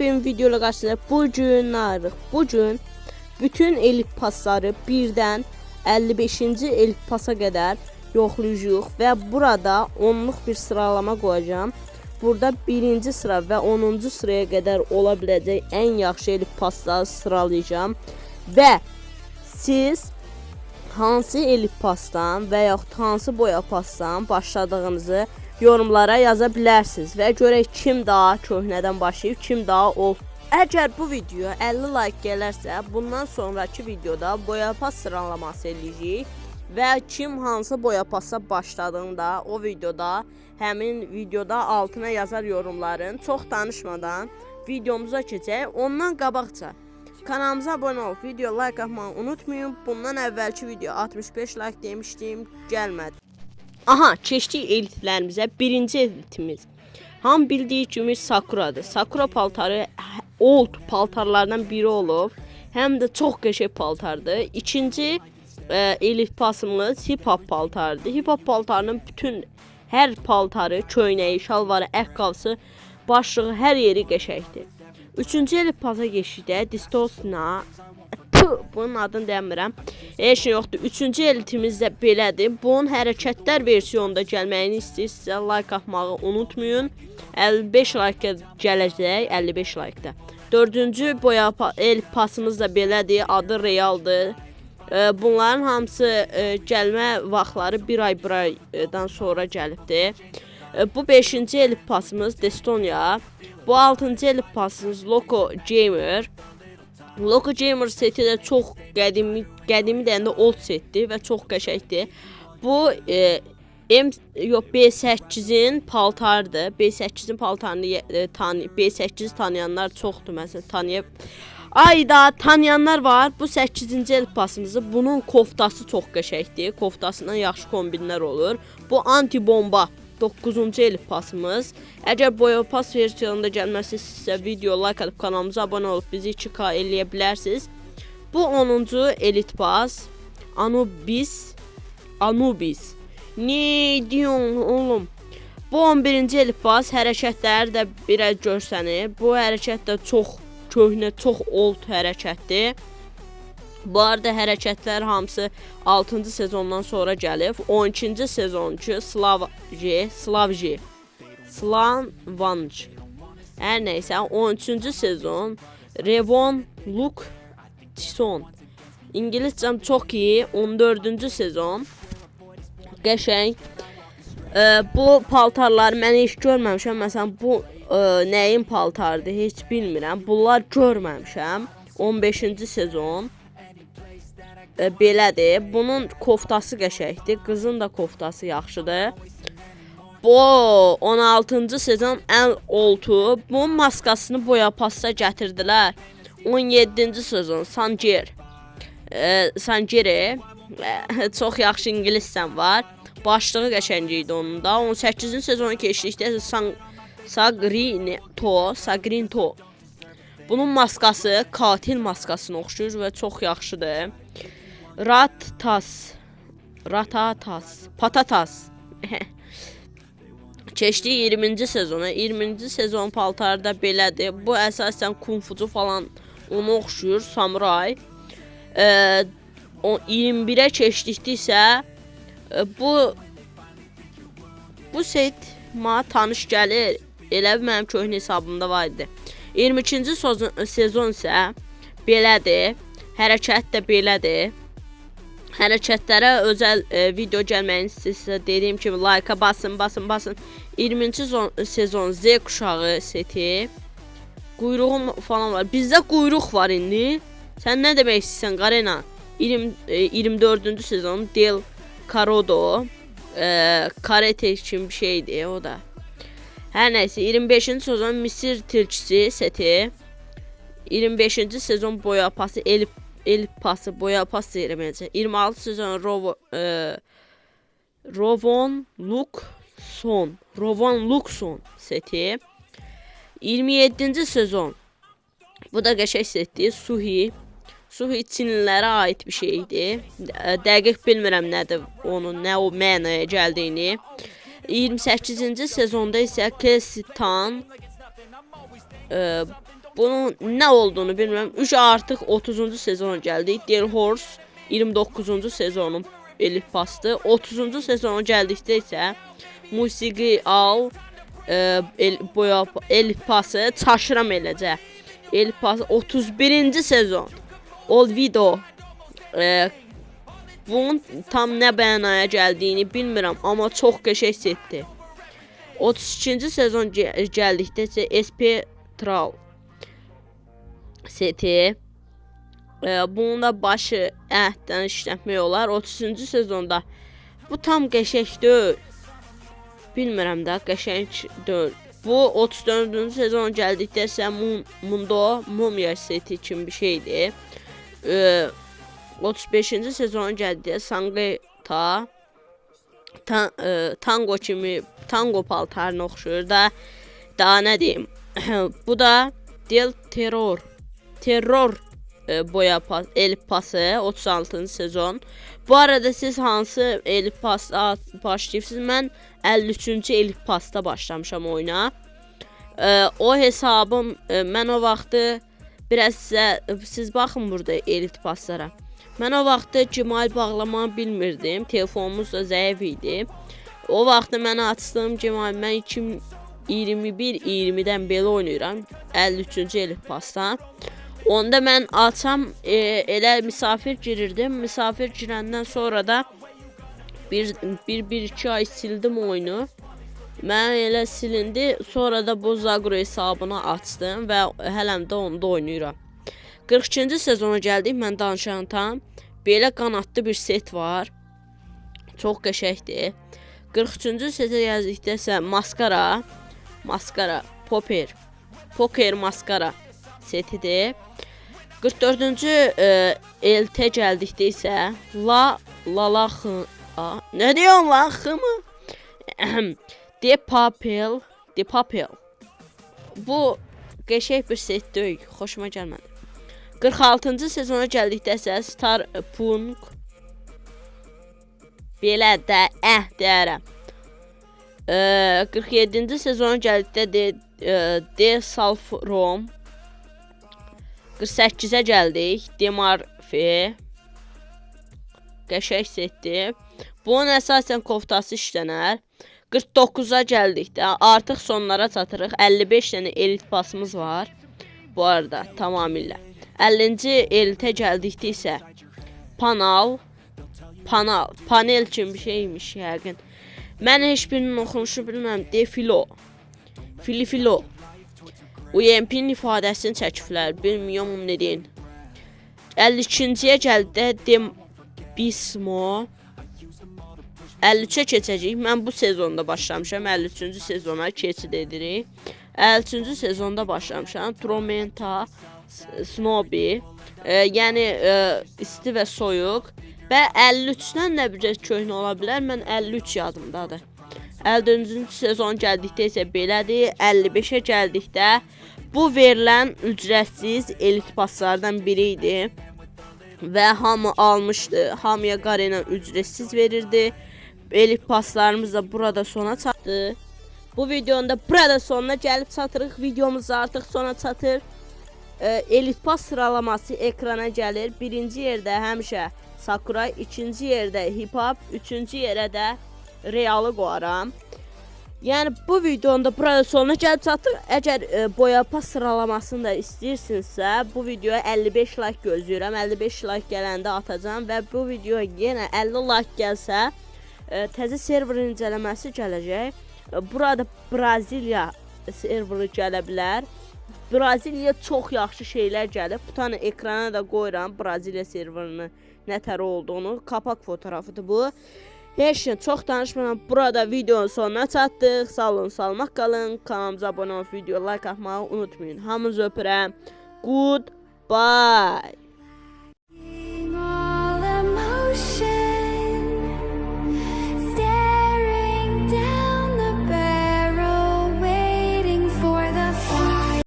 Yepyeni video ilə qarşınızda. Bu gün nə arıq? Bu gün bütün elit pasları birdən 55-ci elit pasa qədər yoxlayacağıq və burada onluq bir sıralama qoyacağam. Burada birinci sıra və 10-cu sıraya qədər ola biləcək ən yaxşı elit pasları sıralayacağam və siz hansı elit pasdan və yaxud hansı boya pasdan başladığınızı yorumlara yaza bilərsiniz və görək kim daha köhnədən başlayıb, kim daha old. Əgər bu videoya 50 like gələrsə, bundan sonrakı videoda boya pas sıralaması eləyəcəyik və kim hansı boya pasa başladığını da o videoda, həmin videoda altına yazar yorumların. Çox danışmadan videomuza keçək. Ondan qabaqca kanalımıza abunə olub video like atmayı unutmayın. Bundan əvvəlki video 65 like demişdim, gəlmədi. Aha, keçdik elitlərimizə. Birinci elitimiz. Hamı bildiyi kimi Sakuradır. Sakura paltarı old paltarlardan biri olub. Həm də çox qəşəng paltardır. İkinci elit pasımız hip hop paltarıdır. Hip hop paltarının bütün hər paltarı, köynəyi, şalvarı, ayaqqabısı, başlığı, hər yeri qəşəngdir. Üçüncü elit pasa keçdikdə Distosna. Tüh, bunun adını demirəm. Heç nə yoxdur. Üçüncü elitimiz də belədir. Bunun hərəkətlər versiyonunda gəlməyini istəyirsinizsə like atmağı unutmayın. 55 like gələcək, 55 like-da. Dördüncü boya el pasımız da belədir. Adı Realdır. Bunların hamısı gəlmə vaxtları bir ay, bir aydan sonra gəlibdi. Bu beşinci elit pasımız Destonia. Bu altıncı elit pasımız Loco Gamer. Loco Gamer seti də çox qədimi, qədimi deyəndə old setdir və çox qəşəngdir. Bu M yox, B8-in paltarıdır. B8-in paltarını B8 tanıyanlar çoxdur məsələn, tanıya. Ayda tanıyanlar var. Bu 8-ci el pasımızı. Bunun koftası çox qəşəngdir. Koftasından yaxşı kombinlər olur. Bu anti bomba 9-cu el pasımız. Əgər boya pas versiyonunda gəlməsi istəyirsinizsə video like atıp kanalımıza abunə olub bizi 2K eləyə bilərsiniz. Bu 10-cu elit pas. Anubis. Anubis. Ne diyorsun oğlum? Bu 11-ci elit pas, hərəkətləri də biraz görsənir. Bu hərəkət də çox köhnə, çox old hərəkətdir. Bu arada hərəkətlər hamısı 6-cı sezondan sonra gəlib. 12-ci sezonki Slav J, Slav J. Slan Vanj. Hər nəysə, 13-cü sezon Revon Luke Tison. İngiliscəm çox iyi. 14-cü sezon. Qəşəng. Bu paltarları mən heç görməmişəm. Məsələn, bu nəyin paltarıdır, heç bilmirəm. Bunlar görməmişəm. 15-ci sezon. Belədir. Bunun koftası qəşəngdir. Qızın da koftası yaxşıdır. Bu 16-cı sezon ən oldu. Bunun maskasını boya pasta gətirdilər. 17-ci sezon Sanger. Sangeri. Çox yaxşı ingiliscəm var. Başlığı qəşəng idi onun da. 18-ci sezonu keçdikdə Sagrinto, Sagrinto. Bunun maskası katil maskasına oxşuyur və çox yaxşıdır. Ratas, Ratatas, Patatas. Keçdik 20-ci sezona. 20-ci sezon paltarı da belədir. Bu əsasən kungfucu falan ona oxşuyur, samuray. O 21-ə keçdikdə isə bu set mənə tanış gəlir. Elə bil mənim köhnə hesabımda var idi. 22-ci sezon isə belədir. Hərəkət də belədir. Hərəkətlərə özəl video gəlməyini istəyirsinizsə, dediyim kimi like-a basın, basın, basın. 20-ci sezon Z quşağı seti. Quyruğum falan var. Bizdə quyruq var indi. Sən nə demək istəyirsən, Garena? 20, 24-cü sezon Del Carodo. Karate kimi bir şeydi o da. Hər nəysə, 25-ci sezon Misir tilkisi seti. 25-ci sezon boya pası el pası, boya pas deyirəm eləcə. 26 sezon Rovon Luxon, Rovon Luxon seti. 27-ci sezon. Bu da qəşəng setdir. Suhi. Suhi Çinlilərə aid bir şeydi. Dəqiq bilmirəm nədir onun, nə o mənaya gəldiyini. 28-ci sezonda isə Kesitan. Bunun nə olduğunu bilmirəm. 3 artıq 30-cu sezona gəldik. Del Horse 29-cu sezonun elit pasdı. 30-cu sezona gəldikdə isə Musiqi al boya elit pası çaşıram eləcə. Elit pası 31-ci sezon. Olvido bunun tam nə mənaya gəldiyini bilmirəm, amma çox qəşəng setdir. 32-ci sezon gəldikdə isə SP Tral seti. Bunun da başı əhdən işlətmək olar. 33-cü sezonda bu tam qəşəng deyil. Bilmirəm də, qəşəng deyil. Bu 34-cü sezon gəldikdə isə Mundo Mumya seti kimi bir şeydir. 35-ci sezon gəldikdə Sangeta tango kimi tango paltarına oxşuyur da, daha nə deyim. Bu da Del Terror Terror boya pas, elit pası 36-cı sezon. Bu arada siz hansı elit pasda başlayıbsınız? Mən 53-cü elit pasda başlamışam oyuna. O hesabım mən o vaxtı biraz sizə siz baxın burada elit paslara. Mən o vaxtı Gmail bağlamanı bilmirdim. Telefonumuz da zəif idi. O vaxtı mən açdığım Gmail, mən 2021-20-dən belə oynayıram. 53-cü elit pasdan. Onda mən açam elə misafir girirdim. Misafir girəndən sonra da bir iki ay sildim oyunu. Mən elə silindi. Sonra da bu Zagro hesabını açdım və hələm də onda oynayıram. 42-ci sezona gəldik. Mən danışan tam. Belə qanadlı bir set var. Çox qəşəngdir. 43-cü setə gəldikdə isə maskara, maskara, popper, poker maskara setidir. 44-cü LT gəldikdə isə la la la x a, nə diyorsun lan, x mı? De Papel, De Papel. Bu qəşəng bir set deyil, xoşuma gəlmədi. 46-cı sezona gəldikdə isə Star Punk belə də deyərəm. 47-ci sezona gəldikdə De Salfrom. 48-ə gəldik. Demarfe. Qəşəng setdir. Bunun əsasən koftası işlənər. 49-a gəldikdə artıq sonlara çatırıq. 55 dənə elit pasımız var. Bu arada tamamilə. 50-ci elitə gəldikdə isə panal, panal, panel kimi bir şeymiş yəqin. Mən heç birinin oxunuşu bilmirəm. Defilo. Filifilo. UMP-nin ifadəsini çəkiblər. Bilmirəm nə deyin. 52-ciyə gəldikdə Dembismo. 53-ə keçəcəyik. Mən bu sezonda başlamışam. 53-cü sezona keçid edirik. 53-cü sezonda başlamışam. Tromenta, Snobi, yəni isti və soyuq və 53-dən də bir köhnə ola bilər. Mən 53 yadımdadır. 54-cü sezon gəldikdə isə belədir. 55-ə gəldikdə bu verilən ücretsiz elit paslardan biri idi və hamı almışdı. Hamıya Garena ücretsiz verirdi. Elit paslarımız da burada sona çatdı. Bu videonun da burada sonuna gəlib çatırıq. Videomuz artıq sona çatır. Elit pas sıralaması ekrana gəlir. Birinci yerdə həmişə Sakura, ikinci yerdə Hip Hop, üçüncü yerə də Real'ı qoyaram. Yəni bu videonun da burada sonuna gəlib çatdıq. Əgər boya pas sıralamasını da istəyirsinizsə, bu videoya 55 like gözləyirəm. 55 like gələndə atacağam və bu videoya yenə 50 like gəlsə, təzə server incələməsi gələcək. Burada Braziliya serveri gələ bilər. Braziliya çox yaxşı şeylər gəlib. Bu tane ekrana da qoyuram Braziliya serverinin nətər olduğunu. Kapaq fotoğrafıdır bu. Heç nə, çox danışmadan burada videonun sonuna çatdıq. Sağ olun, salamat qalın. Kanalımıza abunə olub video like atmağı unutmayın. Hamınızı öpürəm. Goodbye. All emotion.